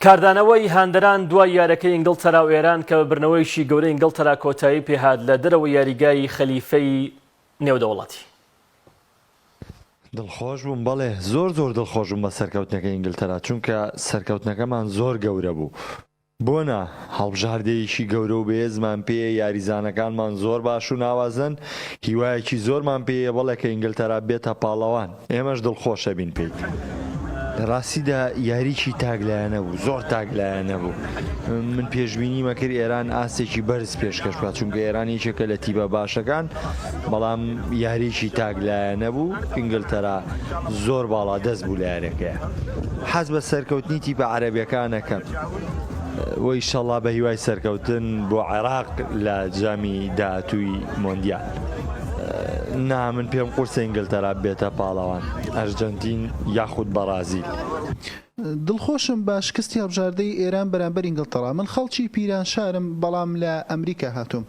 کاردانەوەی هاندەران دوای یارەکەی ئینگڵتەرا و ئێران کە بە بردنەوەیەکی گەورەی ئینگڵتەرا کۆتایی پێهات لە دەرەوەی یاریگای خەلیفەی نێودەوڵەتی. دڵخۆش بووم، بەڵێ زۆر زۆر دڵخۆش بووم بە سەرکەوتنەکەی ئینگلتەرا، چونکە سەرکەوتنەکەمان زۆر گەورە بوو. بۆ نا، هەڵبژاردەیەکی گەورە و بەهێزمان پێیە، یاریزانەکانمان زۆر باش و ناوازەن، هیوایەکی زۆرمان پێیە، بەڵێ کە ئینگلتەرا بێتە پاڵەوان، ئێمەش دڵخۆشەبین پێی. لە ڕاستیدا یاریی تاکلایەنە بوو، زۆر تاکلایەنە بوو، من پێشبینیم ئەکرد ئێران ئاستێکی بەرز پێشکەش بکات، چونکە ئێران یەکێکە لە تیپە باشەکان، بەڵام یاریی تاکلایەنە بوو، ئینگلتەرا زۆر باڵادەست بوو لە یاریەکەیا. حەز بە سەرکەوتنی تیپە عەرەبیەکان ئەکەم و ئیشەڵا بە هیوای سەرکەوتن بۆ عێراق لە جامی داهاتووی مۆندیال. نا من پێم قورسە ئینگلتەرا ببێتە پاڵەوان، ئەرجەنتین یاخود بەڕازیل. دڵخۆشم بە شکستی هەڵبژاردەی ئێران بەرامبەر ئینگڵتەڕا. من خەڵکی پیرانشارم بەڵام لە ئەمریکا هاتووم.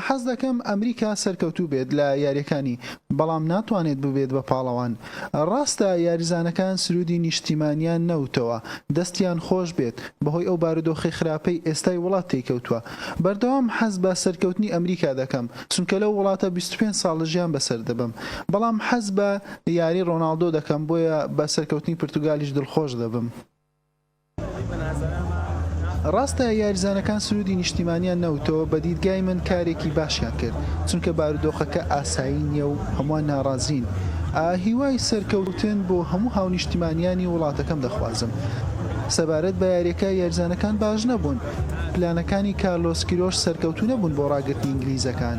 حەز دەکەم ئەمریکا سەرکەوتوو بێت لە یارییەکانی، بەڵام ناتوانێت ببێت بە پاڵەوان. ڕاستە یاریزانەکان سروودی نیشتیمانیان نەوتەوە، دەستیان خۆش بێت، بەهۆی ئەو بارودۆخی خراپەی ئێستای وڵات تێیکەوتووە. بەردەوام حەز بە سەرکەوتنی ئەمریکا دەکەم، چونکە لەو وڵاتە 25 ساڵ ژیان بەسەر دەبەم. بەڵام حەز بە یاری ڕۆناڵدۆ دەکەم، بۆیە بە سەرکەوتنی پرتوگالیش دڵخۆش دەبم. ڕاستە یاریزانەکان سروودی نیشتیمانیان نەوتەوە، بە دیدگای من کارێکی باشیان کرد، چونکە بارودۆخەکە ئاسایی نییە و هەمووان ناڕازین. هیوای سەرکەوتن بۆ هەموو هاونیشتیمانیانی وڵاتەکەم دەخوازم. سەبارەت بە یارییەکە، یاریزانەکان باش نەبوون، پلانەکانی کارلۆس کیرۆش سەرکەوتوو نەبوون بۆ ڕاگرتنی ئینگلیزەکان.